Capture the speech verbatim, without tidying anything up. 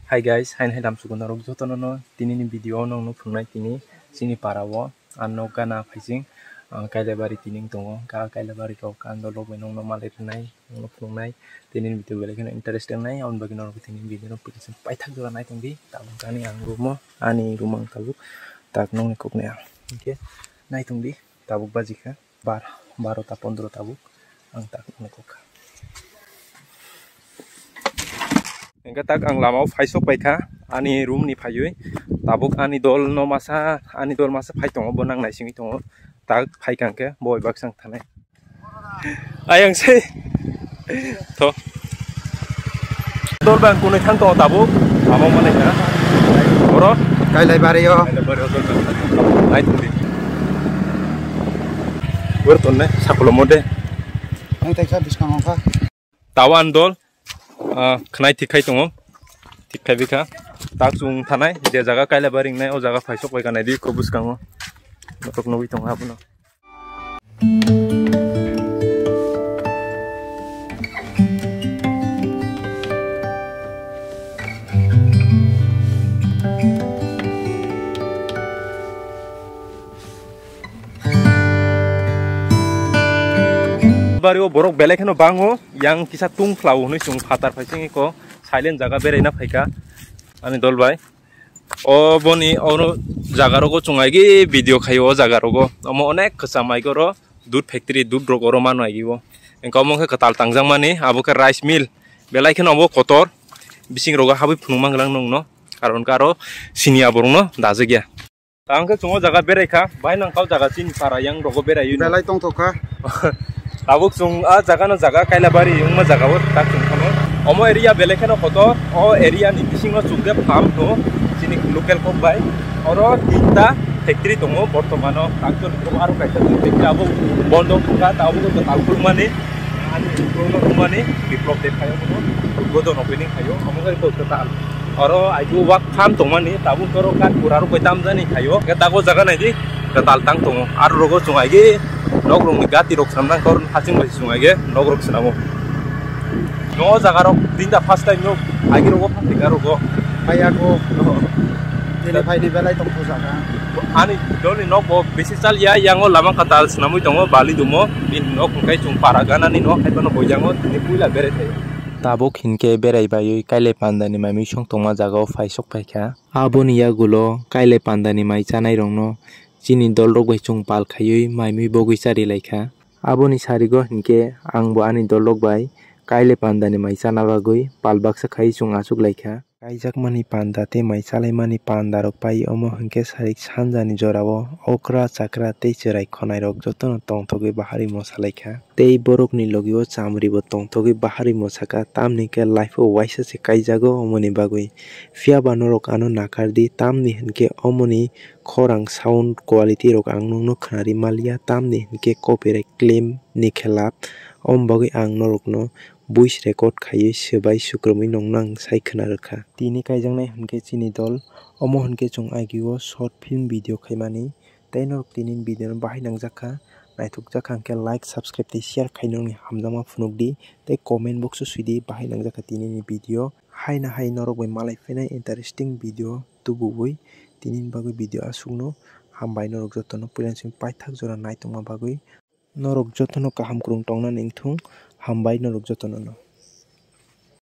Hi guys, haino hai lamsugo norok jotono no tini ni video o nongno phunuknai tini chini para o ang nok gana phaising, ah, Kailabari tini wng tongo, ka Kailabari kok ang dol rok bai nongno malai rwnai, nongno phunuknai tini ni video belai kheno interest wngnai, aboni bagwi norok tini ni video no paithak jora naitongdi, tabuk ani ang room o, ani room ang tabuk tak nongni koknai ang, hwnkhe naitongdi tabuk bajikha. Bar, barota pondro tabuk ang tak nukha. Hingke tak ang lama o phai sok paikha ani room ni phaiwi. Tabuk ani dol no masa, ani dol masa phai tongo, bo nang naisingwi tongo. Tak phai kha hingke bo bai baksa ang thanai. Ayang se. To. Dol bang kunui thang tongo tabuk. Amo mane ka. Oro. Kailabari o. Ai tuli. Wer tonne sakulo mode. Ang tai kha biskang kha. Tawan dol. Ah, khnai thik khai tongo. Thik khai bikha. Tak chung thanai je jaga Kailabari wngnai o jaga phai sok bai kanai di ko bwskango. Notok nugwi tongo abono. Bari o borok belai kheno bango, yang kisa tung khlao hwnwi chwng phatar phai singwi ko silent jaga beraina phaikha ani dol bai. O boni oro jaga rogo chwng aigi video khaio o jaga rogo. Omo onek kwcham aigoro dud factory dud rok oro mano aigi o. Engka omo khe kwtal tangjak mani abo khe rice mill. Belai kheno obo kotor bising rogo habwi phunuk mangwlang nongno. Karon khe aro sini aborokno dajak ya. Tang khe chwng o jaga berai kha bai nang kau jaga chini para yang rogo berai. Belai tongthok kha. Tabuk chwng a jaga no jaga Kailabari wngma jaga o tak chwng thangwi. Omo area belai kheno kotor, o area ni bisingo chwng khe farm tongo chini local kok bai. Oro tinta factory tongo bortomano, tak chwng aro kaisa factory abo bondo wngkha, tabuk wngkha tal kulmani, ani ulo wngmani Biplop de khayo, ulo ulo dono bini khayo, omo khe kok kwtal. Oro aibu wak farm tongmani, tabuk toro kat pura rok bai tamjani khayo. Khe tago jaga naidi, kwtal tang tongo. Aro rogo chwng aigi nok rokni gati rok swnam nang kor haching bai chwng aige nok rok swnamo. No jaga rok dinda first time no aigi rogo phang thika rogo. Phaiya ko. Tini phaini belai tong jaga. Ani doni nok bo bisi chal ya, yango lama kwtal swnamwi tongo, bali dumo. Bini nok hwnkhe chwng para ganani nok, hai phano bo yango tini puila berai thaio. Tabuk hinkhe berai baiwi Kailai Pandani mai misong tongma jagao phai sok phaikha. Aboni yagulo Kailai Pandani mai chanairokno chini dolrok bai chwng pal khaiwi mai mui bogwi chari laikha. Aboni sarigo hinkhe angbo ani dolrok bai Kailai Pandani mai chana bagwi pal baksa khai chwng achuk laikha. Kaijakmani panda tei mai chalaimani pandarok pai omo hinkhe sarik sanjani jorao okra chakra tei chwrai khonairok jotono tongthogwi baharwi mosa laikha. Tei borokni logi o chamribo tongthogwi baharwi mosakha, tamni hwnkhe life o waisa se kaijago omoni bagwi. Phiyaba norok ano nakardi, tamni hwnkhe omoni khorang sound quality rok ang nokno khwnari manliya, tamni hwnkhe copyright claim ni khilap. Om bagwi ang norokno voice record khaiwi swbai sukrumwi nongno ang sai khwna rwkha. Tini kaijaknai hwnkhe chini dol, omo hwnkhe chwng agio short film video khaimani. Tei norok tini video no bahai nangjakha, naithokjakha hwnkhe like, subscribe tei share khainani hamjakma phunukdi tei comment box o swidi bahai nangjakha tinini video. Haina hai norok bai malai phainai interesting video tubuwi tinini bagwi video aswkno. Hambai norok jotono puila simi paithak jora naitongma bagwi. Norok jotono kaham kwrwng tongna ningthung, hambai norok jotono no.